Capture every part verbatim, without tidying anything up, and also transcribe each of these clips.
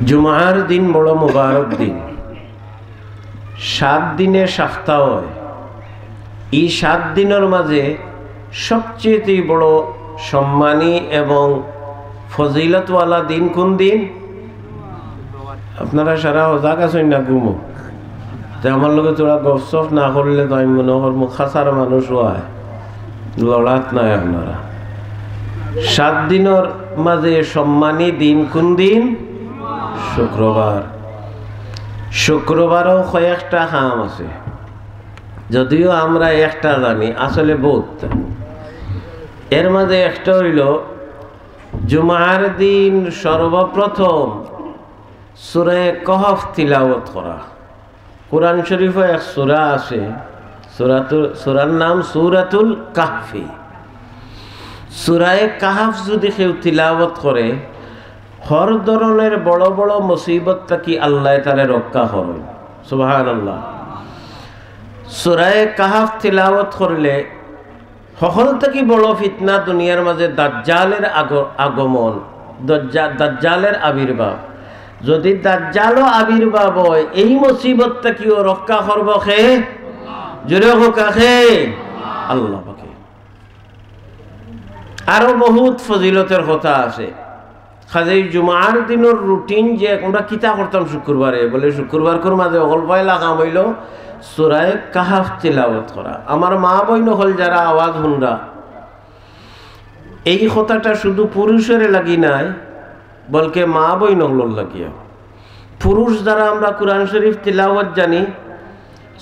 জুমার দিন বড় মুবারক দিন। সাত দিনে সাপ্তা অয়। ই সাত দিনর মাজে সবচেয়ে বড় সম্মানী এবং ফজিলতওয়ালা দিন কুন দিন? আপনারা সারা হজাগ আছইন না ঘুমো? তে আমার লগে থুড়া গফসফ না করলে তো আমি মনো করমু খাছার মানুষ অয়, লড়াত নায় আপনারা। সাত দিনর মাজে সম্মানী দিন কুন দিন? শুক্রবার। শুক্রবারও কয়েকটা কাম আছে, যদিও আমরা একটা জানি, আসলে বউততা। এর মাজে একটা অইলো জুমার দিন সর্বপ্রথম সূরায়ে কাহাফ তিলাওয়াত করা। কুরআন শরিফো এক সূরা আছে, সূরাতুল, সূরার নাম সূরাতুল কাহফি। সূরায়ে কাহাফ যুদি কেউ তিলাওয়াত করে, হর ধরনের বড় বড় মুসিবত থাকি আল্লায় তারে রক্ষা করইন। সুবহানাল্লাহ। সূরায়ে কাহাফ তিলাওয়াত করলে হকল থাকি বড় ফিতনা দুনিয়ার মাজে দাজ্জালের আগ-, আগমন, দজ্জা-, দাজ্জালের আবির্ভাব। যুদি দাজ্জালও আবির্ভাব অয়, এই মুসিবত থাকিও রক্ষা করবো কে? জোরে কউক্কা কে? আল্লাহ পাকে। আরো বউত ফজিলতর কথা আছে। কাজেই জুমার দিনর রুটিন যে আমরা কিতা করতাম শুক্রবারে, বলে শুক্রবারকুর মাজে অকল পয়লা কাম অইলো সূরায়ে কাহাফ তিলাওয়াত করা। আমার মা বইন অকল যারা আওয়াজ হুনরা, এই কথাটা শুধু পুরুষরে লাগি নায়, বলকে মা বইন অকলর লাগিও। পুরুষ যারা আমরা কুরআন শরিফ তিলাওয়াত জানি,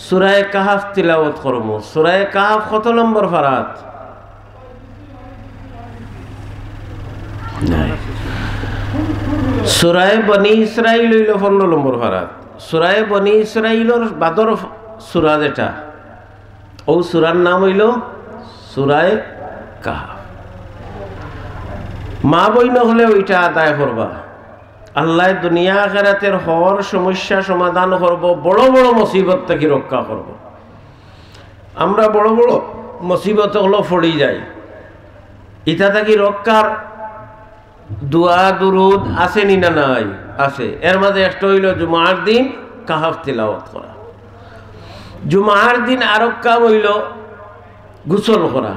সূরায়ে কাহাফ তিলাওয়াত করমু। সূরায়ে কাহাফ কত নম্বর পারাত? নাই। সূরায়ে বনি ইসরাইল অইলো পনরো নম্বর পারাত। সূরায়ে বনি ইসরাইলর বাদর সূরা যেটা, অউ সূরার নাম অইলো সূরায়ে কাহাফ। মা বইন অকলে অইটা আদায় করবা। আল্লায় দুনিয়া আখেরাতের হর সমস্যা সমাধান করবো, বড় বড় মুসিবত থাকি রক্ষা করবো। আমরা বড় বড় মুসিবত অকলো পড়ি যাই, ইতা থাকি রক্ষার দোয়া দুরুদ আছে নি না নাই? আছে। এর মাজে একটা অইলো জুমার দিন কাহাফ তিলাওয়াত করা। জুমার দিন আরক কাম অইলো গোসল করা,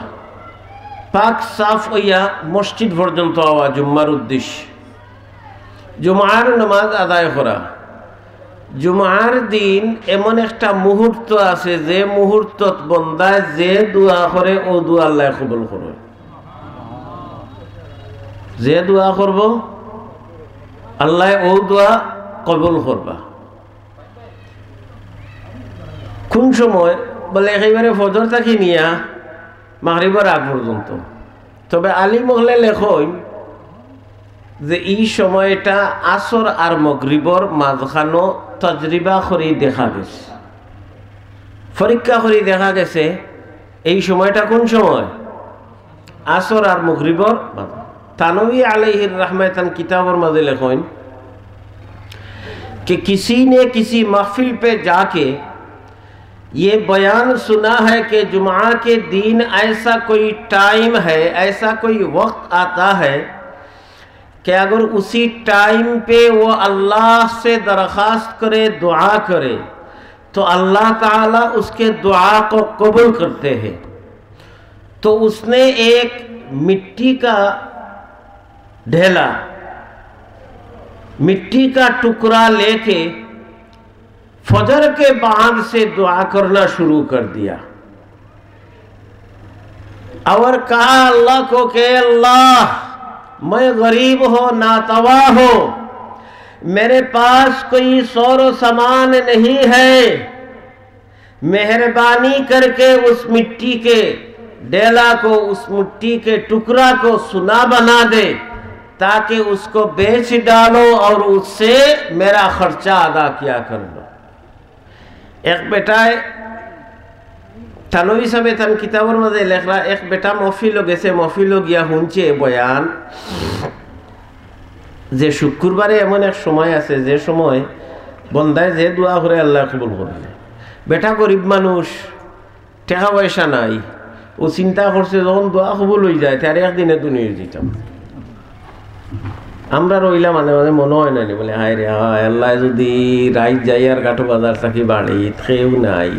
পাক সাফ অইয়া মসজিদ পর্যন্ত আওয়া জুম্মার উদ্দেশ্যে। জুমার নামাজ আদায় করা। জুমার দিন এমন একটা মুহূর্ত আছে, যে মুহূর্তত বন্দায় যে দোয়া করে, অউ দোয়া আল্লায় কবুল করে। যে দোয়া করবো, আল্লায় অউ দোয়া কবুল করবা। কুন সময়? বলে একেবারে ফজর থাকি নিয়া মাগরিবর আগ পর্যন্ত। তবে আলিম অকলে লেখইন যে ই সময়টা আসর আর মাগরিবর মাজখানো তজরিবা করি দেখা গেছে, পরীক্ষা করি দেখা গেছে এই সময়টা কুন সময়? আসর আর মাগরিবর মাজে। থানবী আলাইহির রাহমায় তান কিতাবর মাজে লেখইন कि किसी ने किसी महफिल पे जाके ये बयान सुना है कि जुमा के दिन ऐसा कोई टाइम है, ऐसा कोई वक्त आता है कि अगर उसी टाइम पे वो अल्लाह से दरख्वास्त करे, दुआ करे, तो अल्लाह ताला उसके दुआ को कबूल करते हैं। तो उसने एक मिट्टी का ढेला, मिट्टी का टुकड़ा लेके फजर के बाद से दुआ करना शुरू कर दिया। और कहा अल्लाह को कि अल्लाह, मैं गरीब हो, नातवा हो, मेरे पास कोई सौर सामान नहीं है, मेहरबानी करके उस मिट्टी के डेला को, उस मिट्टी के टुकड़ा को सोना बना दे, ताकि उसको बेच डालो और उससे मेरा खर्चा अदा किया कर लो। এক বেটায়, থানবী সাবে তান কিতাবর মাজে লেখরা, এক বেটা মহফিলো গেছে, মহফিলো গিয়া হুনছে বয়ান যে শুক্রবারে এমন এক সময় আছে, যে সময় বন্দায় যে দোয়া করে আল্লায় কবুল করে। বেটা গরিব মানুষ, টেকা পয়সা নাই, অউ চিন্তা করছে যখন দোয়া কবুল অইযায়, তে আর একদিনে ধনী অইযিতাম। আমরা রইলা মাঝে মাঝে মনো অয় না নি, বলে, "হায় রে হায়, আল্লায় যুদি রাইত যাইয়ার ঘাটো বাজার থাকি বাড়িত, কেউ নাই,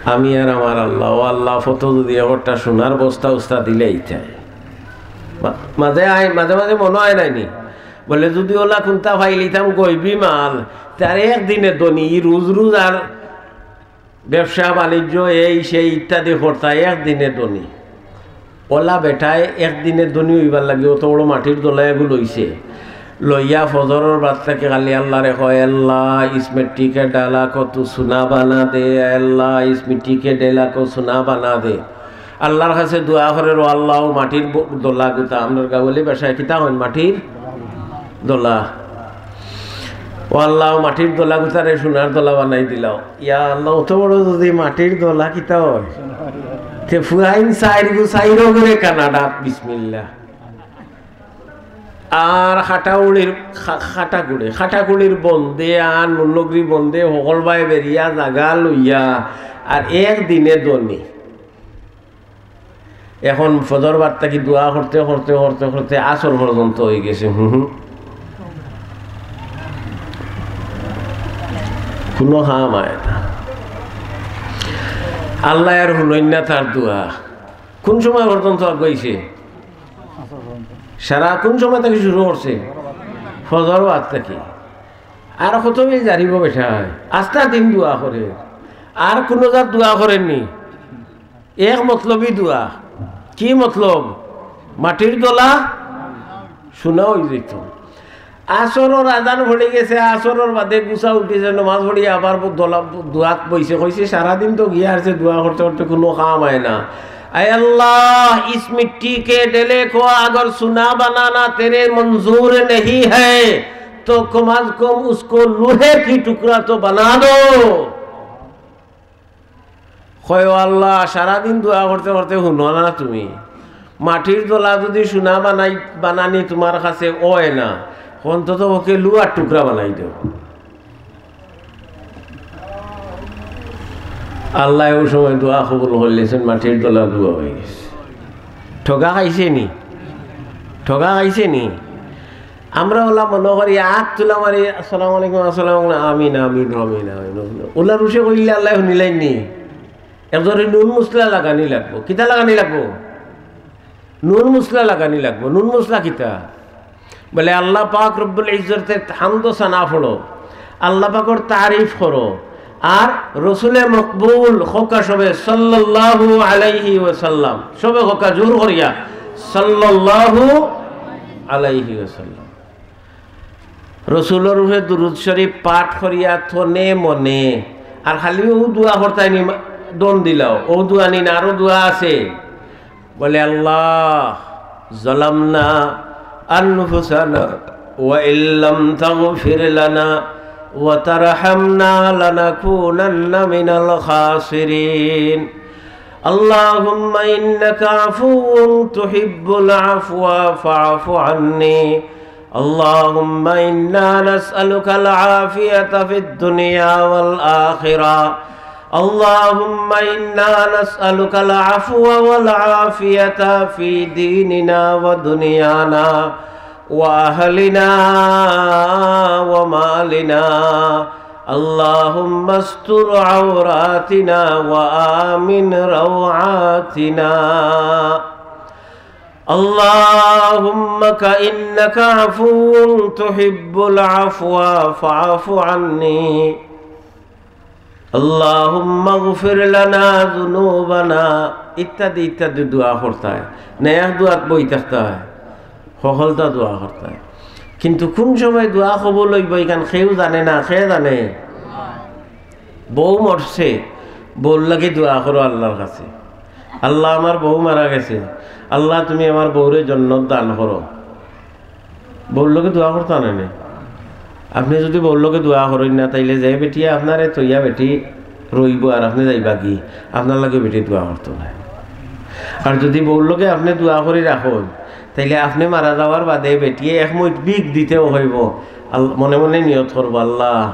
আমি আর আমার আল্লাহ, ও আল্লাহ, ফতো যুদি একটা সোনার বস্তা উস্তা দিলাইতায়।" মা-, মাঝে আয়, মাঝে মাঝে মনো অয় না নি, বলে, "যুদি ওলা কুন্তা পাইলিতাম গইবি মাল, তার একদিনে ধনী, ই রুজ রুজ আর ব্যবসা বাণিজ্য এই সেই ইত্যাদি করতা, একদিনে ধনী।" ওলা বেটায় একদিনে ধনী অইবার লাগি অত বড় মাটির দলা এগু লইছে, লইয়া ফজরর বাদ থাকি খালি আল্লারে কয়, "আল্লাহ, ইস মিট্টি কে ডলা কো তু সোনা বানা দে, আল্লাহ, ইস মিট্টি কে ডলা কো সোনা বানা দে।" আল্লাহর কাছে দোয়া করের, "ও আল্লাহ, ও মাটির ব-, দলা গুতা", আমরার গাঁওয়ালি ভাষায় কিতা কইন, মাটির দলা। "ও আল্লাহ, ও মাটির দলা গুতারে সোনার দলা বানাই দিলাও।" ইয়া আল্লাহ, অত বড় যুদি মাটির দলা কিতা অয়, তে ফুয়াইন চাইর গু-, চাইরো ঘরে কানাডা, বিসমিল্লাহ। আর খাটাউড়ির, খা-, খাটাকুড়ি, খাটাকুড়ির বন্দে আর নুনগরি বন্দে হকল বায় বেরিয়া জাগা লইয়া আর একদিনে ধনী। এখন ফজর বাদ থাকি দোয়া করতে, করতে, করতে, করতে আসর পর্যন্ত অই গেছে। হুম, হুম। কুনু কাম আয় না। আল্লায় আর হুনইন না তার দোয়া। কুন সময় পর্যন্ত আগাইছে? সারা কুন সময় থাকি শুরু করছে? ফজর বাদ থাকি। আর কত বেলা জারিবো বেটায়? আস্তা দিন দোয়া করে। আর কুনু জাত দোয়া করের নি। এক মতলবি দোয়া। কি মতলব? মাটির দলা সোনা অই যাইতো। আসরর আজান পড়ি গেছে, আসরর বাদে গুছা উঠিছে, নমাজ পড়ি আবার ব-, দলা-, দোয়াত বইছে, কইছে, "সারাদিন তো গিয়া হারছে দোয়া করতে করতে, কুনু কাম আয় না। আয় আল্লাহ, ইস মিট্টি কে ডেলে কো আগর সোনা বানানা তেরে মঞ্জুর নেহি হ্যায়, তো কম আজ কম উসকো লোহে কি টুকরা তো বানা দো।" কয়, "ও আল্লাহ, সারাদিন দোয়া করতে করতে হুনো না তুমি, মাটির দলা যুদি সোনা বানাই, বানানি তুমার কাছে অয় না, অন্তত ওকে লুয়ার টুকরা বানাই দেও।" আল্লায় অউ সময় দোয়া কবুল করলিছইন, মাটির দলা দোয়া অই গেছে। ঠগা খাইছে নি? ঠগা খাইছে নি? আমরা অলা মনো করি, আত তুলা মারি, "আসসালামু আলাইকুম, আসসালামু আলাইকুম, আমিন, আমিন, আমিন, আমিন।" অলা রুশে কইলে আল্লায় হুনিলাইন নি? একজরে নুন মুসলা লাগানি লাগবো। কিতা লাগানি লাগবো? নুন মুসলা লাগানি লাগবো। নুন মুসলা কিতা? বলে, আল্লাহ পাক রব্বুল ইজ্জতের হামদ সানা পড়ো, আল্লাহ পাকর তারিফ করো, আর রসুলে মকবুল কউক্কা সবে সাল্লাল্লাহু আলাইহি ওয়াসাল্লাম, সবে কউক্কা জোর করিয়া সাল্লাল্লাহু আলাইহি ওয়াসাল্লাম। রসুলর উপরে দুরুদ শরিফ পাঠ করিয়া তনে মনে, আর খালি অউ দোয়া করতায় নি, দন দিলাও, অউ দোয়া নি না, আরো দোয়া আছে। বলে, আল্লাহ, ظلمنا أنفسنا وإن لم تغفر لنا وترحمنا لنكونن من الخاسرين। اللهم إنك عفو تحب العفو فاعف عني। اللهم إنا نسألك العافية في الدنيا والآخرة। اللهم إنا نسألك العفو والعافية في ديننا ودنيانا وأهلنا ومالنا۔ اللهم استر عوراتنا وآمن روعاتنا۔ اللهم إنك عفو تحب العفو فاعف عني। اللهم اغفر لنا ذنوبنا ইত্যাদি ইত্যাদি দোয়া করতায়। নেক দোয়াত বই থাকতায়, হকলতা দোয়া করতায়। কিন্তু কুন সময় দোয়া কবুল অইবো, ইখান কেউ জানে না। কে জানে? বউ মরছে, বউর লাগি দোয়া করো আল্লাহর কাছে, "আল্লাহ, আমার বউ মারা গেছে, আল্লাহ, তুমি আমার বউরে জন্নত দান করো।" বউর লগে দোয়া করতা নায় নি? আপনে যুদি বউর লগে দোয়া করইন না, তাইলে যে বেটিয়ে আপনারে থইয়া বেটি রইবো আর আপনে যাইবা কি, আপনার লাগি বেটি দোয়া করতো নায়। আর যুদি বউর লগে আপনে দোয়া করি রাখইন, তাইলে আপনে মারা যাওয়ার বাদে বেটিয়ে এক মুইট ভিক দিতেও অইবো, আল-, মনে মনে নিয়ত করবো, "আল্লাহ,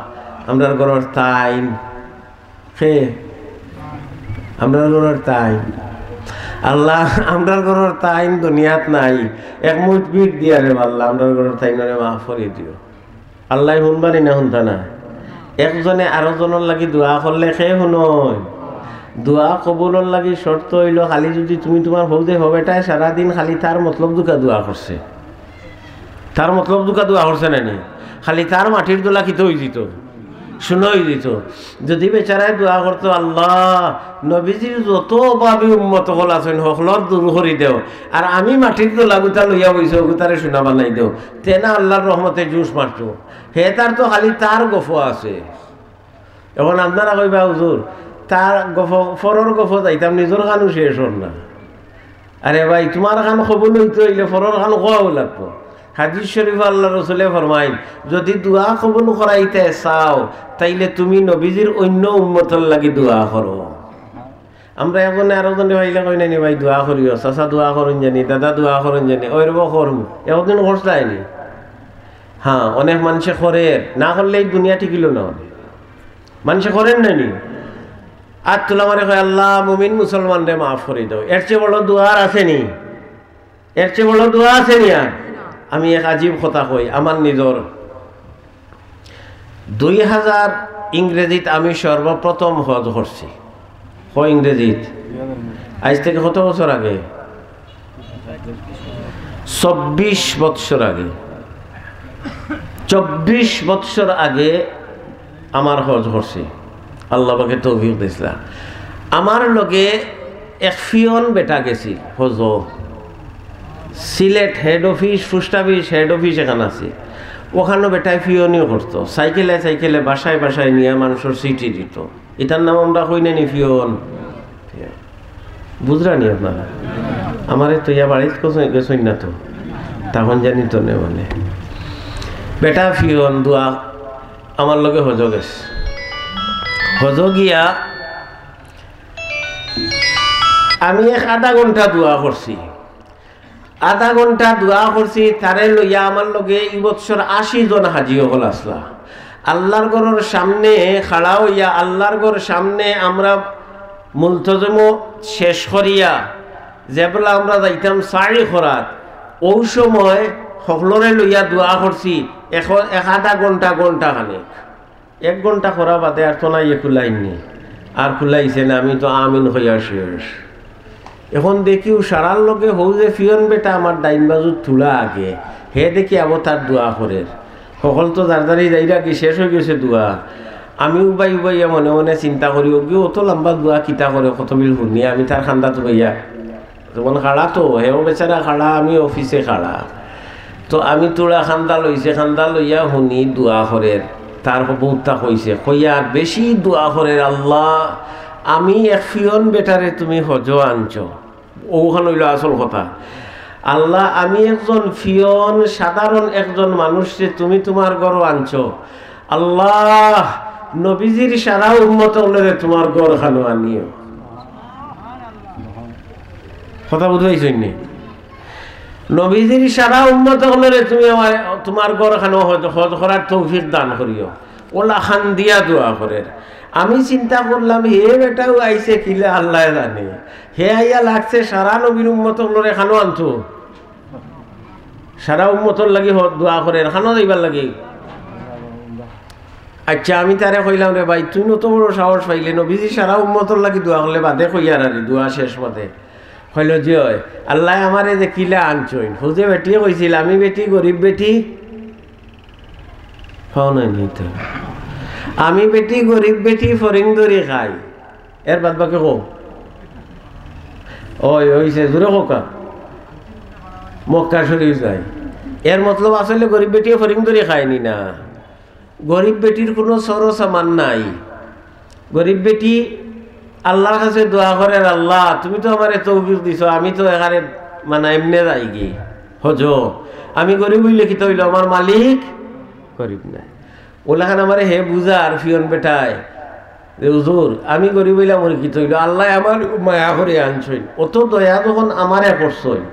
আমরার ঘরর তাইন, কে? আমরার ঘরর তাইন, আল্লাহ, আমরার ঘরর তাইন দুনিয়াত নাই, এক মুঠ বিট দিয়া রে আল্লাহ, আমরার ঘরর তাইনরে মাফ করি দিও। আল্লাহ হুনবা নি না হুনতা না? একজনে আরো জনর লাগি দোয়া করলে কে হুনইন? দোয়া কবুলর লাগি শর্ত অইলো, খালি যুদি তুমি তুমার হউ যে হবেটায় সারাদিন খালি তার মতলব দুকা দোয়া করছে, তার মতলব দুকা দোয়া করছে না নি? খালি তার মাটির দলা কিতা অইযিতো? শূন্য অইযিতো। যুদি বেচারায় দোয়া করতো, "আল্লাহ, নবীজির যত অভাবী উম্মত অকল আছইন, হকলর দূর করি দেও, আর আমি মাটির দলা গুতা লইয়া বইছি, অগুতারে শূন্য বানাই দেও", তে না আল্লাহর রহমতে জোশ মারতো। হে তার তো খালি তার গফ আছে। এখন আপনারা কইবা, "হুজুর, তার গফ, ফরর গফ যাইতাম, নিজর খানউ শেষ অর না।" আরে ভাই, তুমার খান কবুল অইতো অইলে ফরর খান কওয়াও লাগবো। হাদিস শরীফো আল্লাহর রসুলে ফরমাইন, "যুদি দোয়া কবুল করাইতে চাও, তাইলে তুমি নবীজির অইন্য উম্মতর লাগি দোয়া করো।" আমরা একজনে আরো জনরে পাইলে কই না নি, "ভাই, দোয়া করিও, চাচা দোয়া করইন জানি, দাদা দোয়া করইন জানি", ওই রকম করমু। একদিন করছলায় নি? হ্যাঁ, অনেক মানষে করের, না করলে ই দুনিয়া টিকিলো না। মানষে করের না নি? আত তুলা মারে কয়, "আল্লাহ, মুমিন মুসলমানরে মাফ করি দেও।" এর চেয়ে বড় দোয়া আর আছে নি? এর চেয়ে বড় দোয়া আছে নি আর? আমি এক আজীব কথা কই, আমার নিজর। দুই হাজার ইংরেজিত আমি সর্বপ্রথম হজ করছি। ক ইংরেজিত? আইজ থাকি কত বছর আগে? চব্বিশ বৎসর আগে। চব্বিশ বৎসর আগে আমার হজ করছি। আল্লাহ পাকে তৌফিক দিছলা। আমার লগে এক পিয়ন বেটা গেছিল হজ। Sylhet head office, post office head office এখান আছে, ওখানো বেটায় পিয়নি করতো। সাইকেলে সাইকেলে বাসায় বাসায় নিয়া মানষর চিঠি দিতো। ইতার নাম আমরা কই না নি পিয়ন? বুঝরা নি আপনারা? আমারে তো ইয়া বাড়িত গেছইন না তো, তখন জানি তো নে মানে। বেটা পিয়ন দোয়া আমার লগে হজ গেছে। হজ গিয়া আমি এক আধা ঘন্টা দোয়া করছি। আধা ঘন্টা দোয়া করছি, তারে লইয়া আমার লগে ই বৎসর আশি জন হাজি অকল আছলা। আল্লাহর ঘরর সামনে খাড়া অইয়া, আল্লাহর ঘর সামনে আমরা মুলতজমো শেষ করিয়া যেবলা আমরা যাইতাম সাই করাত, অউ সময় হকলরে লইয়া দোয়া করছি এক, এক আধা ঘন্টা, ঘন্টা খানেক। এক ঘন্টা করা বাদে আর তো নাই, একটু লাইন নি। আর খুলাইছে না, আমি তো আমিন কইয়া শেষ। এখন দেখিউ সারার লগে হউ যে পিয়ন বেটা আমার ডাইন বাজুত থুড়া আগে, হে দেখি আবো তার দোয়া করের। হকল তো যার যারই যাইরা কি শেষ অইগেছে দোয়া। আমি উবাই উবাইয়া মনে মনে চিন্তা করি, "ওগি অত লম্বা দোয়া কিতা করে, কত বিল হুনি?" আমি তার কান্দাত বইয়া যেমন খাড়া তো, হেও বেচারা খাড়া, আমি অফিসে খাড়া। তো আমি থুড়া কান্দা লইছে, কান্দা লইয়া হুনি দোয়া করের। তার বউততা কইছে, কইয়া আর বেশি দোয়া করের, "আল্লাহ, আমি এক পিয়ন বেটারে তুমি হজ আনছো।" অখান অইলো আসল কথা। "আল্লাহ, আমি একজন পিয়ন, সাধারণ একজন মানুষরে তুমি তুমার ঘরো আনছো। আল্লাহ, নবীজির সারা উম্মত অকলরে তুমার ঘর খানো আনিও।" কথা বুঝাইছইন নি? "নবীজির সারা উম্মত অকলরে তুমি আমার, তুমার ঘর খানো হজ, হজ করার তৌফিক দান করিও।" অলা কান্দিয়া দোয়া করের। আমি চিন্তা করলাম, হে বেটাও আইছে কিলা আল্লায় জানে। হে আইয়া লাগছে সারা নবীর উম্মত অকলরে খানো আনতো। সারা উম্মতর লাগি হ-, দোয়া করের, খানো যাইবার লাগি। আচ্ছা, আমি তারে কইলাম, "রে ভাই, তুই অত বড় সাহস পাইলে, নবীজি সারা উম্মতর লাগি দোয়া করলে বাদে কইয়ার আরে, দোয়া শেষ বাদে।" কইলো, "জি অয়, আল্লায় আমারে যে কিলা আনছইন।" হউ যে বেটিয়ে কইছিল, "আমি বেটি গরিব বেটি।" পাও নাই নি তো? "আমি বেটি গরিব বেটি, ফড়িং ধরি খাই।" এর বাদ বাকি কও। অয়, অইছে, জোরে কউক্কা। মক্কা শরীফ যাই। এর মতলব আসলে গরিব বেটিয়ে ফড়িং ধরি খায় নি না। গরিব বেটির কুনু সর সামান নাই। গরিব বেটি আল্লাহর কাছে দোয়া করের, "আল্লাহ, তুমি তো আমারে তৌফিক দিছো, আমি তো এখানে মানে এমনে যাইগি হজ। আমি গরিব অইলে কিতা অইলো, আমার মালিক গরিব নায়।" অলাখান আমারে হে বুঝার পিয়ন বেটায় যে, "হুজুর, আমি গরিব অইলাম, অর কিতা অইলো? আল্লায় আমার মায়া করি আনছইন। অত দয়া যখন আমারে করছইন,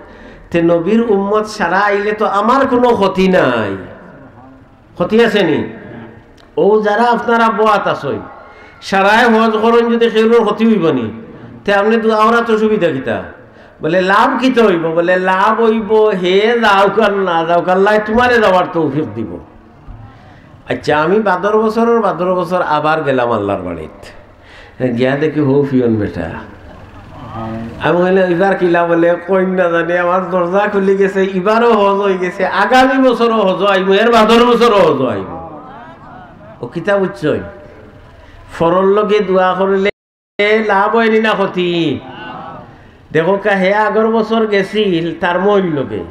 তে নবীর উম্মত সারা আইলে তো আমার কুনু ক্ষতি নাই।" ক্ষতি আছে নি? অউ যারা আপনারা বওয়াত আছইন, সারায় হজ করইন, যুদি কেউরর ক্ষতি অইবো নি, তে আপনে দোয়া করাত অসুবিধা কিতা? বলে, "লাভ কিতা অইবো?" বলে, "লাভ অইবো, হে যাউক আর না যাউক, আল্লায় তুমারে যাওয়ার তৌফিক দিবো।" আচ্ছা, আমি বাদর বছরর বাদর বছর আবার গেলাম আল্লার বাড়িত। গিয়া দেখি হউ পিয়ন বেটা। আমি কইলাম, "ইবার কিলা?" বলে, "কইন না জানি, আমার দরজা খুলি গেছে, ইবারও হজ অইগেছে, আগামী বছরও হজ আইবো, এর বাদর বছরও হজ আইবো।" ও কিতা বুঝছইন? পরর লগে দোয়া করলে লাভ অয়নি না ক্ষতি? দেখউক্কা, হে আগর বছর গেছিল তার মইর লগে,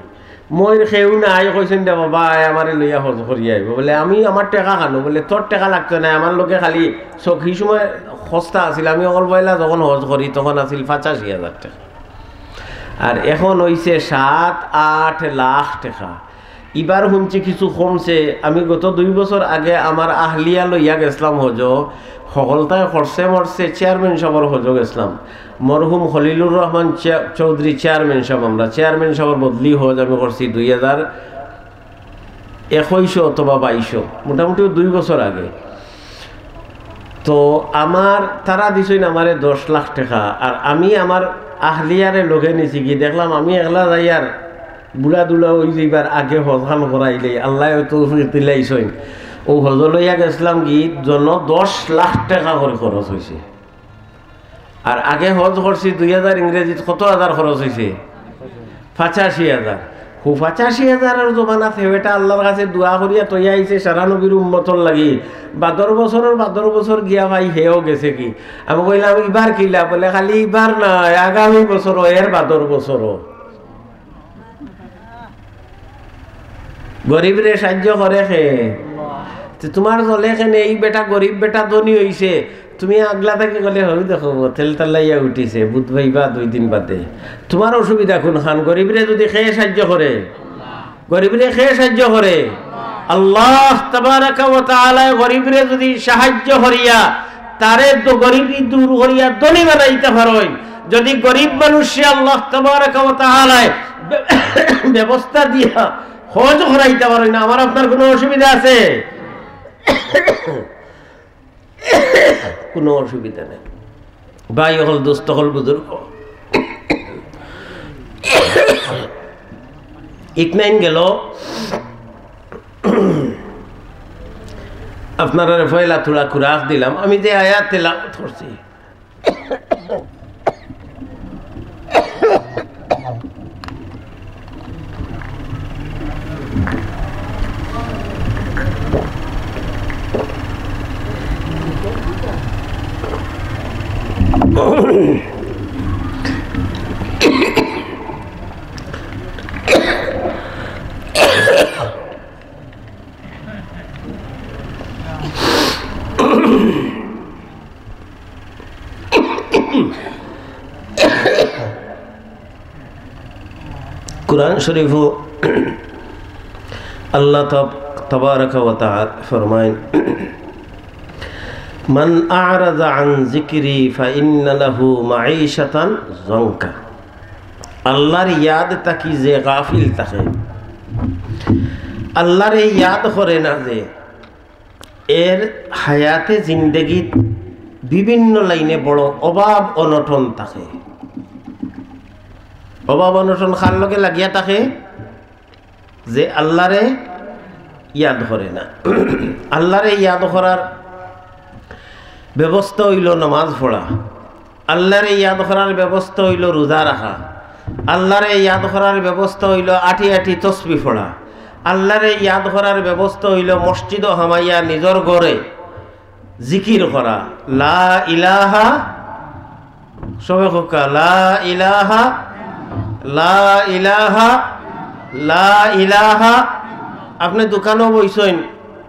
মইর কেউ নাই, কইছইন, "দে বাবা, আয়, আমারে লইয়া হজ করি আইবো।" বলে, "আমি আমার টেকা খানো?" বলে, "তোর টেকা লাগতো নায়, আমার লগে খালি চউখ।" হি সময় সস্তা আছিল, আমি অকল পয়লা যখন হজ করি তখন আছিল পঁচাশি হাজার টেকা, আর এখন অইছে সাত আট লাখ টেকা। ইবার হুনছি কিছু কমছে। আমি গত দুই বছর আগে আমার আহলিয়া লইয়া গেছলাম হজো, হকলতায় খরচে মরচে চেয়ারম্যান সাবর হজো গেছলাম। মরহুম খলিলুর রহমান চে-, চৌধুরী চেয়ারম্যান সাব, আমরা চেয়ারম্যান সাবর বদলি হজ আমি করছি দুই হাজার একুইশো অথবা বাইশো, মোটামুটি দুই বছর আগে। তো আমার, তারা দিছইন আমারে দশ লাখ টেকা, আর আমি আমার আহলিয়ারে লগে নিছি। কি দেখলাম, আমি একলা যাইয়ার বুড়া দুড়া অই যাইবার আগে হজ খান করাইলে আল্লায় অউ তৌফিক দিলাইছইন। অউ হজ লইয়া গেছলাম কি, জন দশ লাখ টেকা করি খরচ অইছে। আর আগে হজ করছি দুই হাজার ইংরেজিত, কত হাজার খরচ অইছে? পঁচাশি হাজার। হউ পঁচাশি হাজারর জমানাত হে বেটা আল্লার কাছে দোয়া করিয়া থইয়া আইছে সারা নবীর উম্মতর লাগি। বাদর বছরর বাদর বছর গিয়া ভাই হেও গেছে কি? আমি কইলাম, "ইবার কিলা?" বলে, "খালি ইবার নায়, আগামী বছরও, এর বাদর বছরও।" গরিবরে সাহায্য করে কে? তে তুমার জলে কেনে, ই বেটা গরিব, বেটা ধনী অইছে, তুমি আগলা থাকি কইলে, "হউ দেখো, তেল তালাইয়া উঠিছে, বুধ ভাইবা দুই দিন বাদে।" তুমার অসুবিধা কুনখান? গরিবরে যুদি কে সাহায্য করে, গরিবরে কে সাহায্য করে? আল্লাহ তাবারাকা ওয়া তাআলায় গরিবরে যুদি সাহায্য করিয়া তারে দ-, গরিবি দূর করিয়া ধনী বানাইতা পারইন, যুদি গরিব মানুষরে আল্লাহ তাবারাকা ওয়া তাআলায় বে-, ব্যবস্থা দিয়া হজ করাইতা পারইন, আমার আপনার কুনু অসুবিধা আছে? কুনু অসুবিধা নাই। ভাই অকল, দোস্ত অকল, বুজুর্গ, ইতনাইন গেল, আপনারারে পয়লা থুড়া খুরাক দিলাম। আমি যে আয়াত তেলাওয়াত করছি, কুরআন শরীফো আল্লাহ তাব-, তাবারাকা ওয়া তাআলা ফরমাইন, "মান আ'রাযা আন যিকরি ফাইন্না লাহু মাঈশাতান যানকা।" আল্লার ইয়াদ থাকি যে গাফিল থাকে, আল্লারে ইয়াদ করে না যে, এর হায়াতে জিন্দেগিত বিভিন্ন লাইনে বড় অভাব অনটন থাকে। অভাব অনটন কার লগে লাগিয়া থাকে? যে আল্লারে ইয়াদ করে না। আল্লারে ইয়াদ করার ব্যবস্থা অইলো নামাজ পড়া। আল্লারে ইয়াদ করার ব্যবস্থা অইলো রোজা রাখা। আল্লারে ইয়াদ করার ব্যবস্থা অইলো আটি আটি তসবি পড়া। আল্লারে ইয়াদ করার ব্যবস্থা অইলো মসজিদো হামাইয়া নিজর ঘরে জিকির করা। লা ইলাহা, সবে কউক্কা, লা ইলাহা, লা ইলাহা, লা ইলাহা। আপনে দোকানো বইছইন,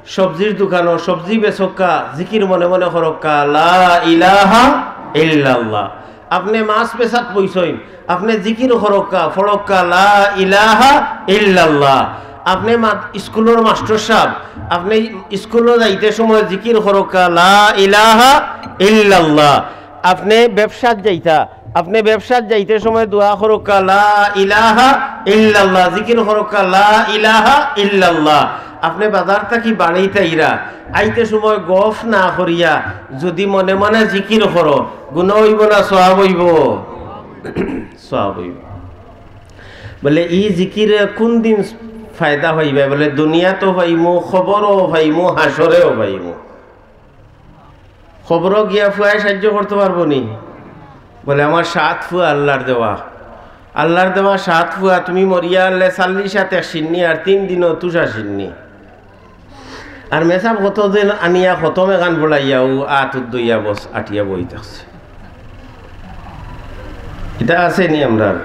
সবজির দোকানো, সবজি বেচউক্কা, জিকির মনে মনে করউক্কা, লা ইলাহা ইল্লাল্লাহ। আপনে মাছ বেচাত বইছইন, আপনে জিকির করউক্কা, পড়উক্কা, লা ইলাহা ইল্লাল্লাহ। আপনে মা-, স্কুলর মাস্টর সাব, আপনে স্কুলো যাইতে সময় জিকির করউক্কা, লা ইলাহা ইল্লাল্লাহ। আপনে ব্যবসাত যাইতা, আপনে ব্যবসাত যাইতে সময় দোয়া করউক্কা, লা ইলাহা ইল্লাল্লাহ, জিকির করউক্কা, লা ইলাহা ইল্লাল্লাহ। আপনে বাজার থাকি বাড়িত আইরা, আইতে সময় গফ না করিয়া যুদি মনে মনে জিকির করো, গুনা অইবো না সওয়াব অইবো? সওয়াব অইবো। বলে, "ই জিকিরে কুনদিন ফায়দা পাইবায়?" বলে, "দুনিয়াতও পাইমু, কবরও পাইমু, হাশরেও পাইমু।" কবরো গিয়া ফুয়ায় সাহায্য করতো পারবো নি? বলে, "আমার সাত ফুয়া আল্লার দেওয়া, আল্লার দেওয়া সাত ফুয়া, তুমি মরিয়া আনলে চাল্লিশ আত এক শিন্নি আর তিন দিনও তুষা শিন্নি।" আর মেসাব কত দিন আনিয়া খতম এখান পড়াইয়া ও আত উদ্দইয়া বস আটিয়া বই থাকছে। ইটা আছে নি আমরার?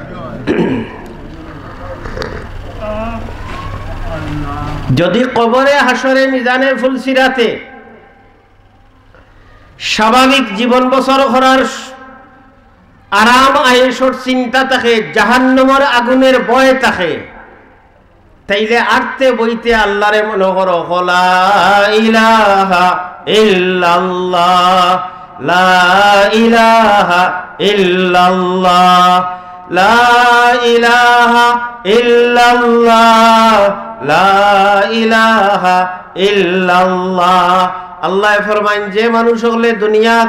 যদি কবরে, হাশরে, মিজানে, ফুলসিরাতে স্বাভাবিক জীবন বসর করার আরাম আয়েশর চিন্তা থাকে, জাহান্নামর আগুনের ভয় থাকে, তাইলে আটতে বইতে আল্লারে মনো করো, লা ইলাহা ইল্লাল্লাহ, লা ইলাহা ইল্লাল্লাহ, লা ইলাহা ইল্লাল্লাহ, লা ইলাহা ইল্লাল্লাহ। আল্লায় ফরমাইন, যে মানুষ অকলে দুনিয়াত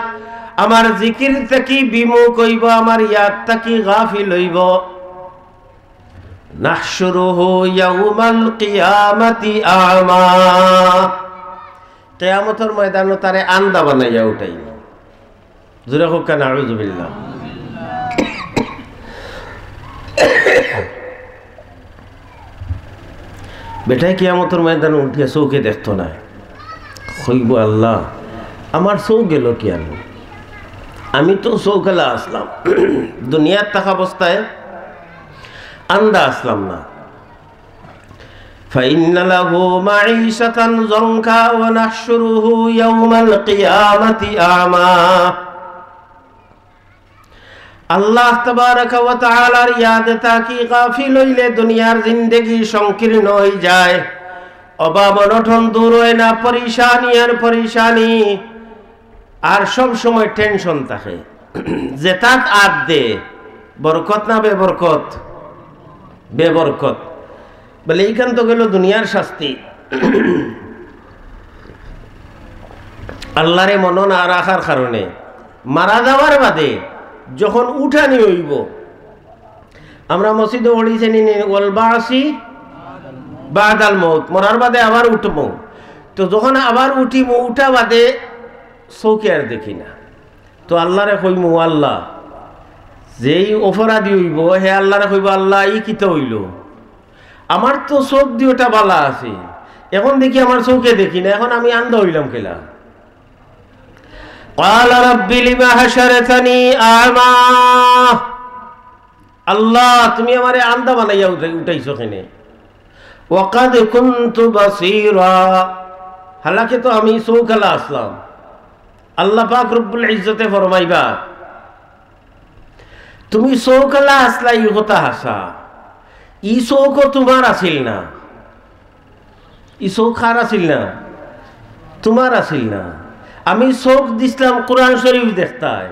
আমার জিকির থাকি বিমুখ অইবো, আমার ইয়াদ থাকি গাফিল অইবো, নাহশুরুহু ইয়াউমাল কিয়ামাতি আ'মা। কিয়ামতর ময়দানো তারে আন্দা বানাইয়া উঠাইমু। জোরে কউক্কা, নাউজুবিল্লাহ। বেটায় কিয়ামতর ময়দানো উঠিয়া চউখে দেখতো নায়। কইবো, "আল্লাহ, আমার চউখ গেল কিয়ানো? আমি তো চউখআলা আছলাম, দুনিয়াত থাকা অবস্থায় আন্দা আছলাম না।" ফাইন্না লাহু মাঈশাতান যানকা ওয়া নাহশুরুহু ইয়াউমাল কিয়ামাতি আ'মা। আল্লাহ তাবারাকা ওয়া তাআলার ইয়াদ থাকি গাফিল অইলে দুনিয়ার জিন্দেগি সংকীর্ণ অইযায়, অভাব অনটন দূর অয় না, পরিশানি আর পরিশানি, আর সব সময় টেনশন থাকে। যেতাত আত দে, বরকত না বেবরকত? বেবরকত। বলে, ইখান তো গেল দুনিয়ার শাস্তি। আল্লারে মনো না রাখার কারণে মারা যাওয়ার বাদে যখন উঠানি অইবো, আমরা মসজিদো পড়ছি নি, নি, "ওয়াল বাসি বাদাল মউত", মরার বাদে আবার উঠমু। তো যখন আবার উঠিমু, উঠা বাদে চউখে আর দেখি না। তো আল্লারে কইমু, "আল্লাহ, যেই অপরাধী অইবো, হে আল্লারে কইবো, 'আল্লাহ, ই কিতা অইলো? আমার তো চউখ দুইওটা বালা আছে, এখন দেখি আমার চউখে দেখি না, এখন আমি আন্দা অইলাম কিলা?'" ক্বালা রাব্বি লিমা হাশারতানি আ'মা। আল্লাহ, তুমি আমারে আন্দা বানাইয়া উঠাই-, উঠাইছো কেনে? ওয়া কাদ কুনতু বাসীরা, হালাকে তো আমি চউখআলা আছলাম। আল্লাহ পাক রব্বুল ইজ্জতে ফরমাইবা, তুমি চউখআলা আছলা, ই কথা হাছা, ই চউখও তুমার আছিল না। ই চউখ কার আছিল না? তুমার আছিল না। আমি চউখ দিছলাম কুরআন শরীফ দেখতায়,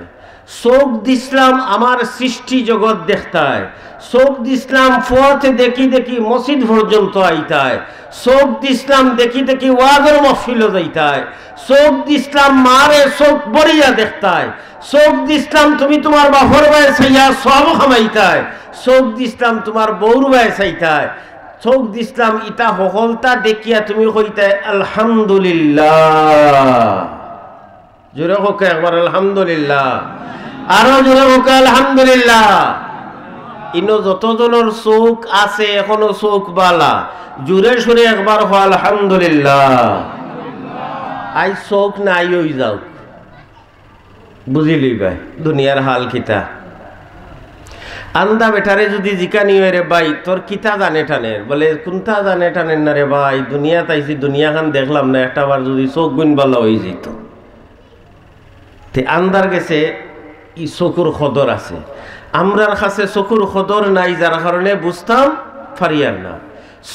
চউখ দিছলাম আমার সৃষ্টি জগৎ দেখতায়, চউখ দিছলাম পথ দেখি দেখি মসজিদ পর্যন্ত আইতায়, চউখ দিছলাম দেখি দেখি ওয়াজর মাহফিলো যাইতায়, চউখ দিছলাম মারে চউখ ভরিয়া দেখতায়, চউখ দিছলাম তুমি তুমার বাফর বায় চাইয়া সওয়াব কামাইতায়, চউখ দিছলাম তুমার বউর বায় চাইতায়, চউখ দিছলাম ইতা হকলতা দেখিয়া তুমি কইতায়, "আলহামদুলিল্লাহ।" জোরে কউক্কা একবার, "আলহামদুলিল্লাহ।" আরো জোরে কউক্কা, "আলহামদুলিল্লাহ।" ইনো যত জনর চউখ আছে, এখনো চউখ বালা, জোরে সোরে একবার কও, "আলহামদুলিল্লাহ।" আইজ চউখ নাই অইযাউক, বুঝিলিবায় দুনিয়ার হাল কিতা। আন্দা বেটারে যুদি জিকানি অয়, "রে ভাই, তোর কিতা জানে টানের?" বলে, "কুন্তা জানে টানের না রে ভাই, দুনিয়াত আইছি, দুনিয়াখান দেখলাম না, একটা বার যুদি চউখগুইন বালা অইযিতো।" তে আন্দার গেছে ই চকুর কদর আছে, আমরার কাছে চকুর কদর নাই, যার কারণে বুঝতাম পারিয়ার না।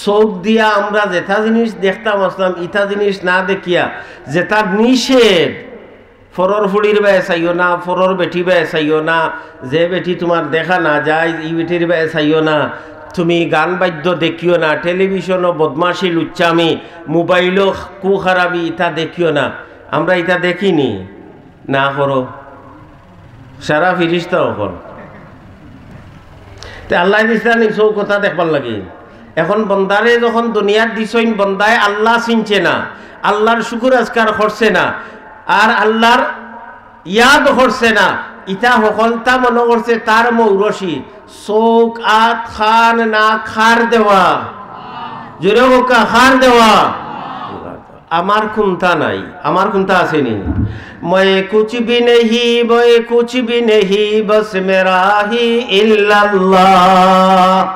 চউখ দিয়া আমরা যেতা জিনিস দেখতাম আছলাম, ইতা জিনিস না দেখিয়া, যেতা নিষেধ, পরর ফুড়ির বায় চাইও না, পরর বেটি বায় চাইও না, যে বেটি তুমার দেখা না যায়, ই বেটির বায় চাইও না, তুমি গান বাদ্য দেখিও না, টেলিভিশনো বদমাশি, লুচ্চামি, মোবাইলো কুখারাবি, ইতা দেখিও না। আমরা ইতা দেখিনি? না করো। সারা ফিরিস্তা অকল। তে আল্লায় দিছলা নি চউখ অতা দেখবার লাগি। এখন বন্দারে যখন দুনিয়াত দিছইন, বন্দায় আল্লা চিনছে না, আল্লার শুকুর আজকার করছে না, আর আল্লার ইয়াদ করছে না, ইতা হকলতা মনো করছে তার মৌরসি। চউখ, আত, কান, নাক কার দেওয়া? জোরে কউক্কা, কার দেওয়া? আমার কুন্তা নাই, আমার কুন্তা আছে নি? میں کچھ بھی نہیں، میں کچھ بھی نہیں، بس میرا ہی اللہ۔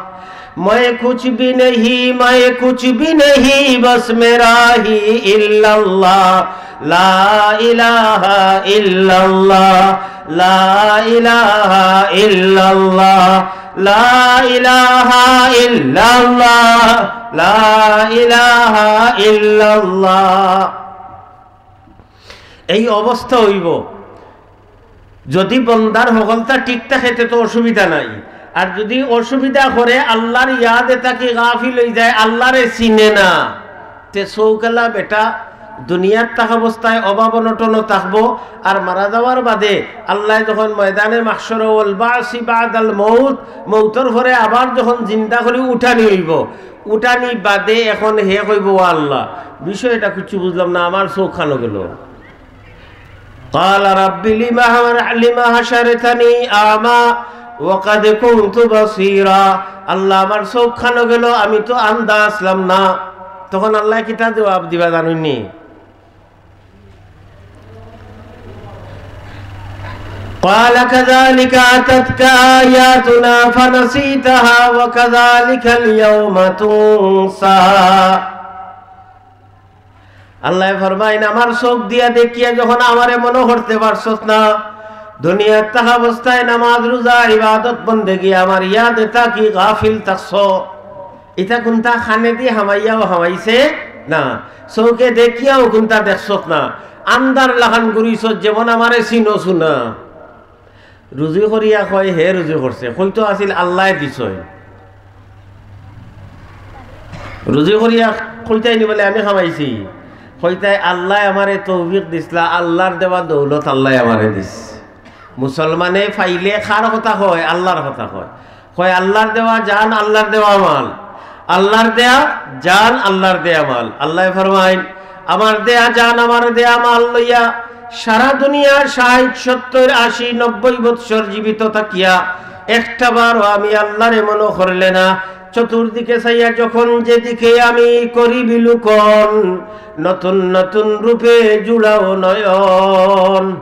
میں کچھ بھی نہیں، میں کچھ بھی نہیں، بس میرا ہی اللہ۔ لا الہ الا اللہ، لا الہ الا اللہ، لا الہ الا اللہ، لا الہ الا اللہ۔ এই অবস্থা অইবো। যদি বন্দার হকলতা ঠিক থাকে, তে তো অসুবিধা নাই। আর যদি অসুবিধা করে, আল্লার ইয়াদে থাকি গাফিল অইযায়, আল্লারে চিনে না, তে চউখআলা বেটা দুনিয়াত থাকা অবস্থায় অভাব অনটনো থাকবো, আর মারা যাওয়ার বাদে আল্লায় যখন ময়দানে মাহশর, ওয়াল বাসি বাদাল মউত, মউতর পরে আবার যখন জিন্দা করি উঠানি অইবো, উঠানি বাদে এখন হে কইবো, "ও আল্লা, বিষয়টা কিচ্ছু বুঝলাম না, আমার চউখ কানো গেল।" قال رب لم، لم حشرتني أعمى وقد كنت بصيرا। আল্লা, আমার চউখ কানো গেল, আমি তো আন্দা আছলাম না। তখন আল্লায় কিতা জবাব দিবা জানইন নি? قال كذلك أتتك آياتنا فنسيتها وكذلك اليوم تنسى। আল্লায় ফরমাইন, আমার চউখ দিয়া দেখিয়া যখন আমারে মনো করতে পারছস না, দুনিয়াত থাকা অবস্থায় নামাজ, রোজা, ইবাদত, বন্দেগি, আমার ইয়াদে থাকি গাফিল থাকছ, ইতা কুন্তা কানেদি হামাইয়াও হামাইছে না, চউখে দেখিয়াও কুন্তা দেখছস না, আন্দার লাখান ঘুরিছস, যেমন আমারে চিনছউ না। রুজি করিয়া কয়, হে রুজি করছে, কইতো আছিল আল্লায় দিছইন। রুজি করিয়া কইতায় নি বুলে আমি কামাইছি, কইতায় আল্লায় আমারে তৌফিক দিছলা, আল্লার দেওয়া দৌলত আল্লায় আমারে দিছে। মুসলমানে পাইলে কার কথা কয়? আল্লার কথা কয়। কয় আল্লার দেওয়া জান, আল্লার দেওয়া মাল, আল্লার দেয়া জান, আল্লার দেয়া মাল। আল্লায় ফরমাইন, আমার দেয়া জান, আমার দেয়া মাল লইয়া সারা দুনিয়ার ষাইট, সত্তইর, আশি, নব্বই বৎসর জীবিত থাকিয়া একটা বারও আমি আল্লারে মনো করলে না। চতুর্দিকে চাইয়া যখন যেদিকে আমি করি বিলোকন, নতুন নতুন রূপে জুড়াও নয়ন।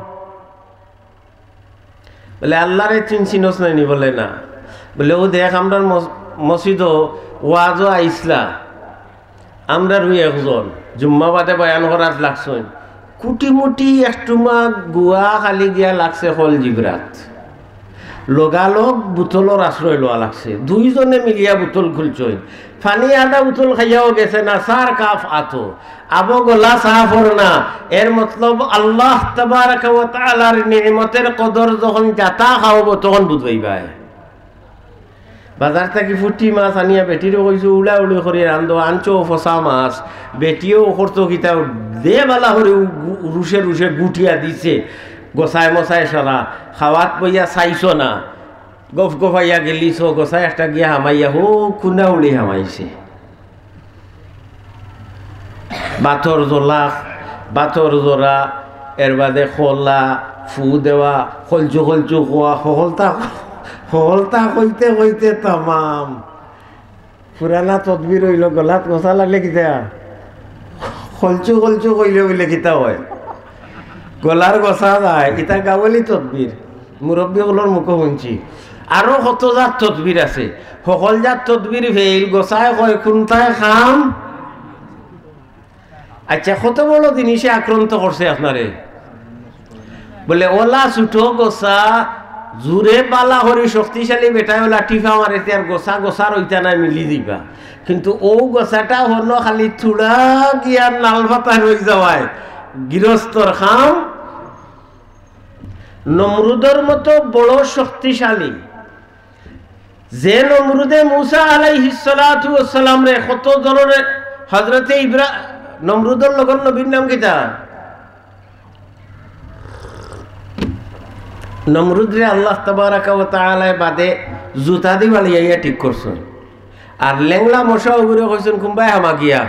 বুলে, আল্লারে চিনছস নায় নি? বুলে, না। বুলে, অউ দেখ, আমরার মস-, মসজিদো ওয়াজো আইছলা, আমরার অউ একজন জুম্মা বাদে বয়ান করাত লাগছইন, কুটিমুটি একটুমা গুয়া খালি গিয়া লাগছে কল জিবরাত। লগালগ বুতলর আশ্রয় লওয়া লাগছে। দুইজনে মিলিয়া বুতল খুলছইন। পানি আধা বুতল খাইয়াও গেছে না, চার কাপ আতো। আবো গলা সাফ অর না। এর মতলব আল্লাহ তাবারাকা ওয়া তাআলার নিয়ামতের কদর যখন যাতা খাওয়াইবো তখন বুঝবায়। বাজার থাকি ফুটি মাছ আনিয়া বেটিরে কইছো, উড়াউড়ি করি রান্ধো, আনছো ফসা মাছ। বেটিও করতো কিতা, দে বালা করি উ-, গু-, রুশে রুশে গুটিয়া দিছে। গোছায় মোছায় সারা, খাওয়াত বইয়া চাইছো না। গফ গফাইয়া গেলিছো, গোছায় একটা গিয়া হামাইয়া, হো কুনা উড়ি হামাইছে। বাতর জলা, বাতর জরা, এর বাদে খলা, ফু দেওয়া, খলচু খলচু খোয়া, হকলতা, হকলতা কইতে কইতে তামাম। পুরানা তদবির অইলো, গলাত গোছা লাগলে কিতা? খলচু খলচু কইলে বুলে কিতা অয়? গলার গোছা যায়, ইতা গাওয়ালি তদবির। মুরব্বি অকলর মুখো হুনছি। আরো কত জাত তদবির আছে। হকল জাত তদবির ফেইল, গোছায় কয় কুনটায় কাম। আচ্ছা, কত বড় জিনিসে আক্রান্ত করছে আপনারে? বুলে, অলা ছুটো গোছা, জুরে বালা করি শক্তিশালী বেটায় অলা টিফা মারে, তে আর গোছা গোছা রইতা নায়, মিলি দিবা। কিন্তু অউ গোছাটা হনো খালি থুড়া গিয়া নাল পাতা রই যাওয়ায়, গিরস্তর কাম। নমরুদর মতো বড় শক্তিশালী, যে নমরুদে মুসা আলাইহিস সালাতু ওয়াস সালামরে কত ধরনের, হযরতে ইব্রা-, নমরুদর লগর নবীর নাম কিতা? নমরুদরে আল্লাহ তাবারাকা ওয়া তাআলায় বাদে জুতা দি বাড়িয়াইয়া ঠিক করছইন। আর লেংলা মশা ওগুরে কইছইন, "কুম্বায় হামা গিয়া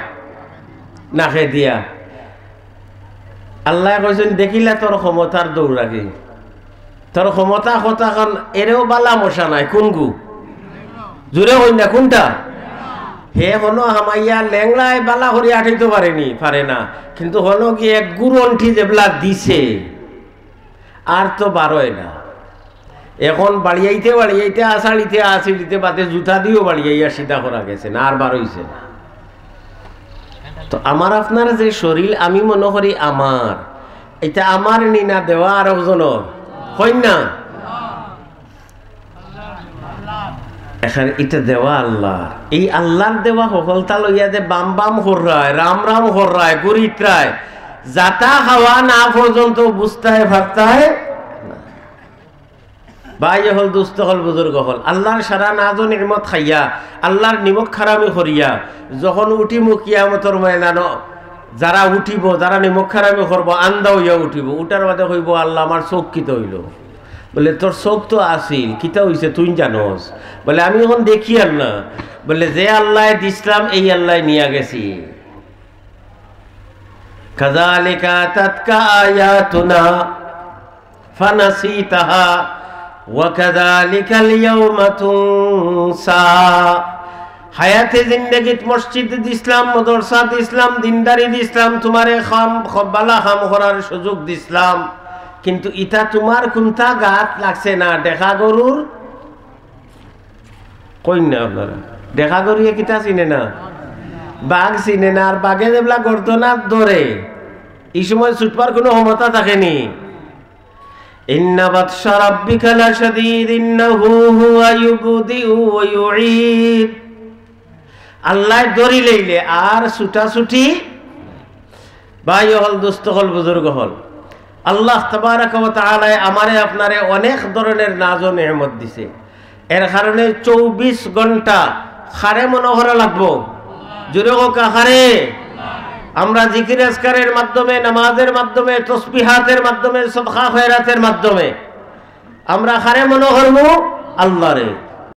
নাকে দিয়া।" আল্লায় কইছইন, "দেখিলা তোর ক্ষমতার দৌড়াগি, তোর ক্ষমতা কথা খান, এরেও বালা মশা নাই, কুনগু?" জুরে কইন না, কুনটা? হে হনো হামাইয়া লেংলায় বালা করি আটাইতো পারেনি, পারে না, কিন্তু হনো কি এক গুরন্ঠি যেবলা দিছে, আর তো বারয় না। এখন বাড়িয়াইতে বাড়িয়াইতে আছাড়িতে আছাড়িতে বাদে জুতা দিও বাড়িয়াইয়া সিধা করা গেছে না, আর বারইছে না। তো আমার আপনার যে শরীর, আমি মনে করি আমার, ইটা আমার নি না, দেওয়া আরকজনর, কইন না? এখন ইটা দেওয়া আল্লাহর। এই আল্লাহর দেওয়া হকলতা লইয়া যে বাম বাম কররায়, রাম রাম কররায়, ঘুরিতরায়, যাতা খাওয়া না পর্যন্ত বুঝতায় পারতায় না। ভাই অকল, দুস্ত অকল, বুজুর্গ অকল, আল্লাহর সারা নাজ ও নিয়ামত খাইয়া, আল্লাহর নিমক হারামি করিয়া, যখন উঠিমু কিয়ামতর ময়দানো, যারা উঠিবো, যারা নিমক হারামি করবো, আন্দা অইয়া উঠিবো, উঠার বাদে কইবো, "আল্লাহ, আমার চউখ কিতা অইলো?" বলে, "তোর চউখ তো আছিল, কিতা অইছে তুই জানোস?" বলে, "আমি এখন দেখিয়ার না।" বলে, "যে আল্লায় দিছলাম, এই আল্লায় নিয়া গেছি।" كذلك أتتك آياتنا فنسيتها وكذلك اليوم تنسى। হায়াতে জিন্দেগিত মসজিদ দিছলাম, মাদ্রাসা দিছলাম, দিনদারি দিছলাম, তুমারে খাম, খ-, বালা খাম করার সুযোগ দিছলাম, কিন্তু ইতা তুমার কুন্তা গাত লাগছে না। দেখা গরুর, কইন না আপনারা, দেখা গরুয়ে কিতা চিনে না? বাঘ চিনে না। আর বাঘে যেবলা গর্দনাত ধরে, ই সময় ছুটবার কুনু ক্ষমতা থাকেনি। إن بطش ربك لشديد إنه هو يبدئ ويعيد। আল্লায় ধরি লইলে আর ছুটাছুটি। ভাই অকল, দুস্ত অকল, বুজুর্গ অকল, আল্লাহ তাবারাকা ওয়া তাআলায় আমারে আপনারে অনেক ধরনের নাজ ও নিয়ামত দিছে। এর কারণে চব্বিশ ঘন্টা কারে মনো করা লাগবো? জুরে কউক্কা, কারে? আমরা জিকির আজকারের মাধ্যমে, নামাজের মাধ্যমে, তসবিহাতের মাধ্যমে, সদকা খয়রাতের মাধ্যমে আমরা কারে মনো করমু? আল্লাহরে।